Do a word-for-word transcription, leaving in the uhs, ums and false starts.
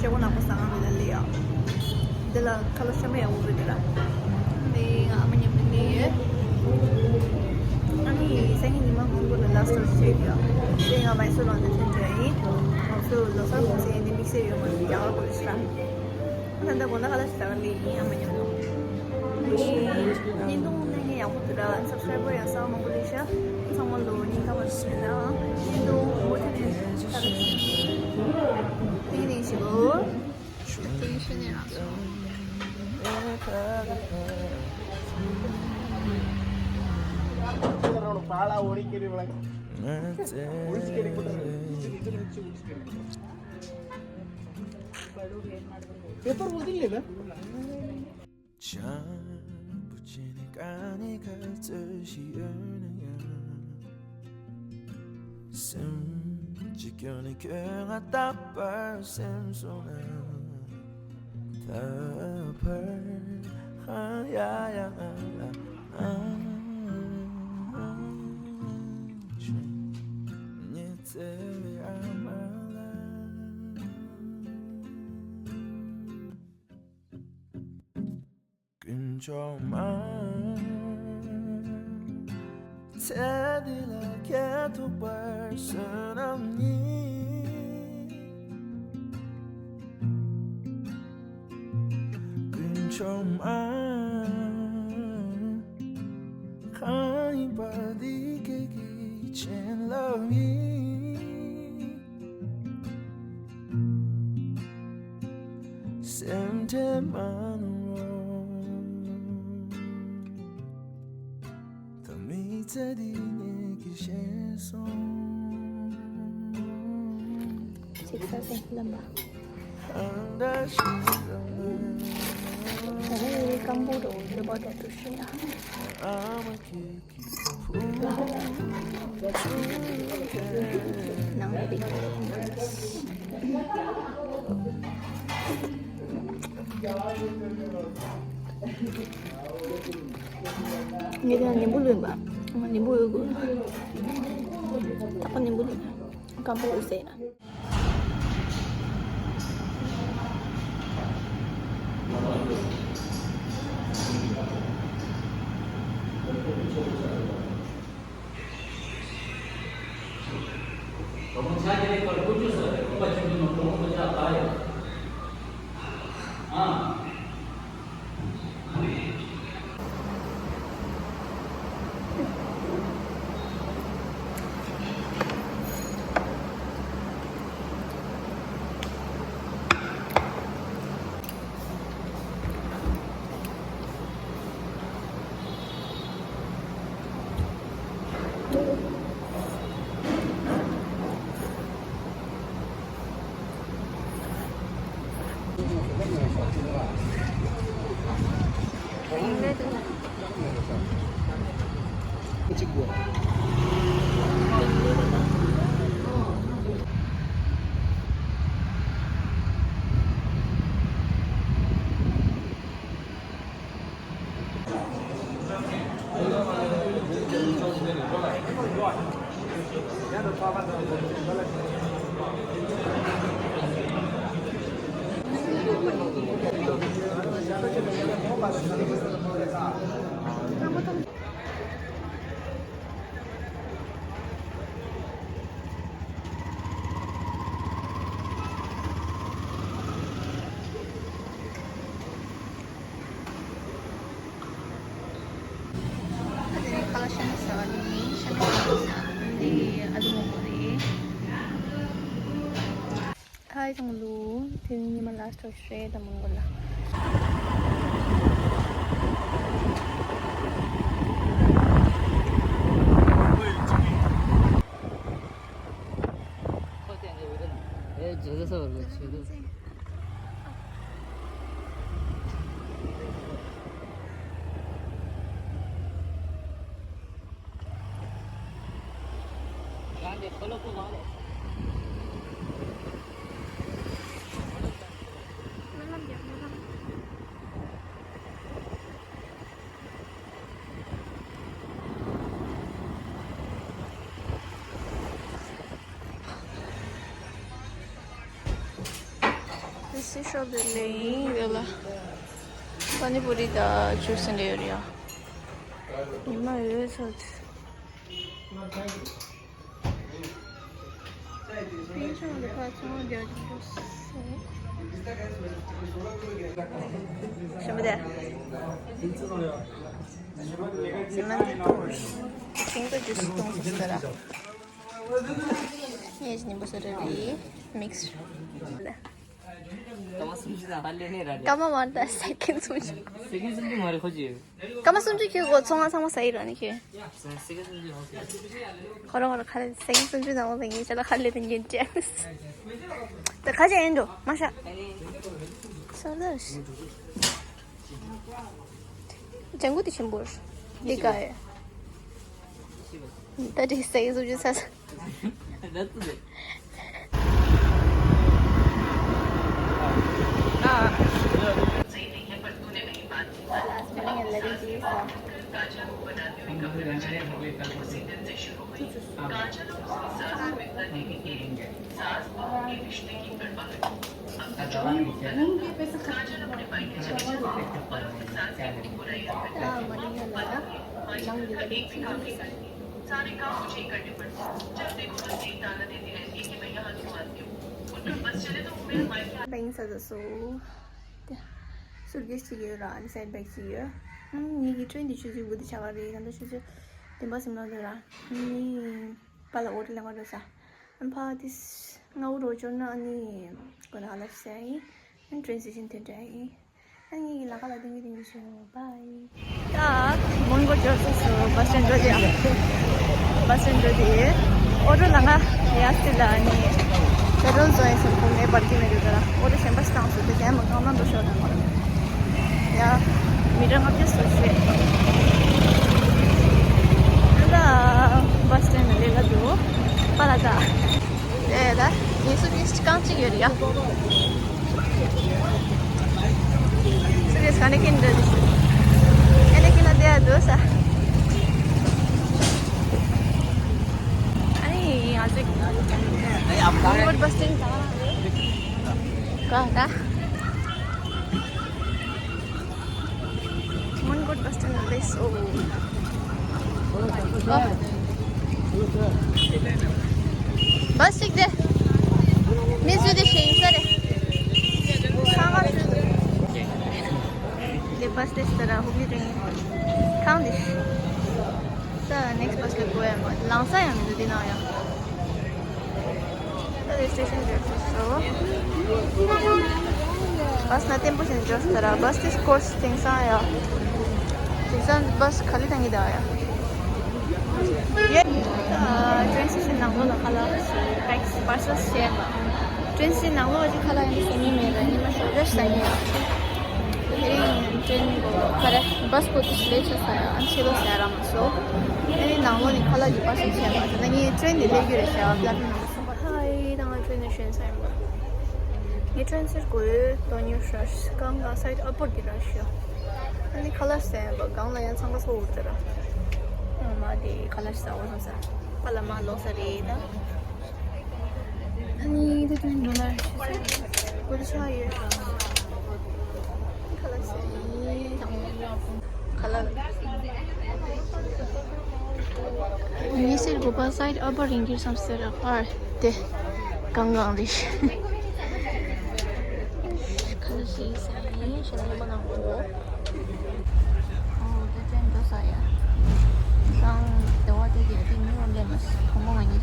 ཡག་པོ་ནག་པོ་ཟ་ང་མི་ལ་ལི་ཡ། འདི་ལ་ཁ་ལོ་ཤ་མ་ཡག་པོ་རེད་དེ་ལ། འདི་ང་ཨ་མ་མཉམ་དུ་ནི་ཡོད། ཨ་ནི་སང་ཉིན་ཉི་མ་མང་པོ་ལ་ལ་སི་ཊོ་རི་བཤད་ཡོད། འདི་ང་མའི་སོར་ལོན་དུ་ཐོན་འདྲ་ཡིན། ང་ཚོ་ལོ་གསར་གུང་སེང་འདི་དམིགས་བསལ་ཡོད་མ་རེད། རྒྱ་གར་གོ་ལ་ཤི་ར། ད་ལྟ་དགོང་དག་ཁ་ལ་ཞིག་ལ་ལི་ཡིན་ཨ་མ་མཉམ་དུ། བརྙན་ཐུང་གནང་མཁན་ཡག་པོ་འདུག་ར། སབ་སི་ཀ་རའི་བར་ཡང་གསར་པ་མང་པོ་སླེབས་ཤག་ཚང་མ་ལོ་སྙིང་ཐག་པ་ནས་ཞུ་ཡིན་ན། བརྙན་ཐུང་མུ་མཐུད་ནས་ཐུགས་རྗེ་ཆེ་ཞུ། ཐུགས་རྗེ་ཆེ་ནས་རང་སོང་། पेपर बोल दिले ना। བྱང་བུ་ཅན་ནི་ཀ་ནི་ཁ་རྩོད་ཤི་ཡོད་ན་ཡང་། སེམས་ཀྱི་སྐྱོན་ནི་ཁྱོད་ང་རྟག་པར་སེམས་སོང་ན། ད་བར་ཧ་ཡ་ཡ་ང་ལ་ཨང་ཆུང་ཉི་ཚེ་བའི་ཨ་མ་ལ། དཀོན་མཆོག་མ། ཚེ་འདི་ལ་ཁྱེད་ཐུག་པར་བསོད་ནམས་ཡིན། དཀོན་མཆོག་མ། གང་ཡིན་པ་འདི་ཁྱེད་ཀྱི་བྱིན་རླབས་ཡིན། སེམས་ཁྲལ་མ་གནང་རོགས། ད་མི་ཚེ་འདི་ངེད་ཀྱིས་ཤེས་སོང་། ཚིག་ས་སེ་ལམ་པ། ཧང་ད་ཤི་རང་ད་ཧེ་རི་ཀམ་པོ་རོ་ལེ་བ་ད་དུ་ཤི་ཡ། ནང་ལ་བི། ངས་ཀྱང་ནིམ་བུ་ལོན་པ། ནིམ་བུ་ཡོད་དགོས། ཐག་པ་ནིམ་བུ་ལོན། སྐམ་པོ་ཡོད་ཟེར། ཧའི་ཚང་མ་ལོ། དེ་རིང་ཉི་མ་ལ་སྟོར་ཤེས་དང་མང་པོ་ལ། ཤོབ་དེ་ལས་ཡིན་ཡོད་ལ། པ་ནི་པུ་རི་དང་ཇུས་འདྲ་ཡོད་རེད་ཡ། ཉི་མ་ཡོད་ཚོད། སྐར་མ་མ་རེད་ད། སེ་ཀེན་སུམ་ཅུ། སེ་ཀེན་སུམ་ཅུ་མ་རེད་ཁོ་ཅི། སྐར་མ་སུམ་ཅུ་ཁྱོད་ཁོ་ཚོང་ང་ཚང་མ་ཟ་ཡི་ར་ནི་ཁྱོད། སེ་ཀེན་སུམ་ཅུ་ཧོ་ཁྱོད། ཁོ་རང་ཁོ་རང་ཁ་ལེ་སེ་ཀེན་སུམ་ཅུ་ནང་ལ་ཡིན་ཅ་ལག་ཁ་ལེ་དེ་ཉན་ཅེ། ད་ཁ་ཅན་ཡིན་འགྲོ་མ་ཤ། སོ་ལ་ཤི། ལྗང་གུ་དེ་ཆེན་པོ་རེད། འདི་ག་ཡ། ད་དེ་སེ་ཀེན་སུམ་ཅུ་ཚ་ས། ད་ཡིན་ས་ཟ་སོ། ད་སུཊ་ཀེས་གཅིག་ཡོད་ར། ཨ་ནི་སའེཌ་བེག་གཅིག་ཡོད། ཨ་ནི་ངེད་ཀྱི་ཊེན་དེ་ཆུ་ཚོད་དགུ་དང་ཕྱེད་ཀ་རེད། ད་ལྟ་ཆུ་ཚོད་བདུན་པ་ཟིན་ལོག་འདུག་ར། ཨ་ནི་པཱ་ལགས་ཨོ་ཊོ་ལེན་ག་འགྲོ་ས། ཨ་ནི་ཕར་དེ་སྔ་པོ་འགྲོ་འབྱོར་ན་ཨ་ནི་གོ་ན་ཧ་ལབ་ས་ཡིན། ཨ་ནི་ཊེན་སི་ཤན་དེ་འདྲ་ཡིན། ཨ་ནི་ངེད་ཀྱི་ལམ་ཁ་ལ་ཐོན་གྱི་ཐོན་གྱི་བྱུང་། བཱའི། ད་མོན་གྷོ་འབྱོར་ཚར་སོང་། བཱས་སི་ཊེན་འགྲོ་དེ། བཱས་སི་ཊེན་འགྲོ་དེ། ཨོ་ཊོ་ལམ་ཁ་ཡར་སི་ལ་ཨ་ནི་པེ་ཊོལ་བཟོ་ཡིན་ཟེར་གོ་ངའི་པར་ཀིང་མེད་འདུག་ད་ར། ཨོ་ཊོ་གཞན་པ་ཞིག་བཏང་སོང་། དེ་གཞན་མ་གང་ན་འགྲོ་ཤོག་དང་། ཡ། མི་གྲངས་ལྔ་བརྒྱ་སོ་ཞེས། ད་བཱས་སི་ཊེན་ལ་སླེབས་ལ་འདུག་པཱ་ལགས་ད། ཨེ་ད། ངའི་སུཊ་ཀེས་རྐང་གཅིག་ཡོད་རེད་ཡ། སུཊ་ཀེས་ག་ནས་འཁྱེར་འདོད་དེ། ཨེ་ནས་ཁྱེར་ན་བསྡད་ཡ་འདུག་ས། ཨ་ནི་ང་ཚོ་མོན་གྷོ་བཱས་སི་ཊེན་ག་ལ་རེད། ག་ད། མོན་གྷོ་བཱས་སི་ཊེན་ལ་སླེབས་སོང་། ཨོ། བཱས་གཅིག་དེ། མི་བཟོས་ཏེ་ཞེ་ཡིན་ས་རེད། ཁ་ང་བཟོས་འདུག་དེ་བཱས་དེ་ས་ར་ཧུག་ལི་དེ་ཡིན། ཁང་དེ། ས་ནེག་སི་བཱས་ལ་འགྲོ་ཡ་མ་ལངས་ས་ཡང་མི་འདུག་དེ་ནང་ཡང་། ད་རེ་སི་ཊེ་ཤན་འབྱོར་ཚར་སོང་། བཱས་ན་ལྟན་པོ་ཞིག་འབྱོར་ཚར་ར། བཱས་དེ་སྐོར་དེང་སང་ཡ། དེང་སང་བཱས་ག་ལེ་བཏང་གི་འདུག་ཡ། ཡེ། ཊེན་སི་ཤན་ནང་ལོགས་ལ་ཁ་ལག་པེག་པར་སེལ་བྱས་པ། ཊེན་སི་ཤན་ནང་ལོགས་ཀྱི་ཁ་ལག་ཡང་ཟ་ཉན་མེད་ལ་ཉི་མ་ཞོགས་ཇ་ཟ་ཉན་ཡ། དེ་རིང་ཊེན་གོ་ཁ་ར་བཱས་གོ་དུས་ལེ་ཆ་ས་ཡ་ཨ་ཆེ་ལོ་ཟ་ར་མ་སོ། ཨ་ནི་ནང་ལོགས་ནས་ཁ་ལག་གི་པར་སེལ་བྱས་པ་དེ་ན་ངས་ཊེན་དེ་སླེབས་རྒྱུ་རེད་ཤག་པླ་ཊ་ཧཱའི་ད་ང་ཊེན་ནས་ཞོན་ས་ཡིན་པ། ངས་ཊེན་ཟེར་གོ་ཡོད་དོ་ཉོ་ཧྲ་གང་གང་སའི་ཨ་པོར་གྱི་ར་ཤོ། ཨ་ནི་ཁ་ལག་ཟ་ཡིན་པ་སྒང་ལ་ཡང་འཚང་ཁ་ཚོ་འུར་ད་ར། ཨ་མ་དེ་ཁ་ལག་ཟ་འོ་སོང་ས། པཱ་ལགས་མར་ལོག་ས་རེད་ད། ཨ་ནི་དེ་དོན་འགྲོ་ལ་ཤི་ས་གོ་ཆ་ཡོད། ཁ་ལག་ཟ་ཡིན། ཁ་ལག་ཉི་ཤུ་དགུ་པ་སའི་ཨ་པོར་རིང་གིར་སམ་སེ་ར་ཨར་དེ་གང་གང་རེད། ཁ་ལག་ཞིག་ཟ་ཡིན་ཞེ་ན་ཡོད་པ་ནང་གོ། ཨོ་དེ་ཅན་འགྲོ་ས་ཡ། སང་དེ་བ་དེ་གི་དེ་མི་འོང་ལེ་མ་སི་ཁོ་མོ་ང་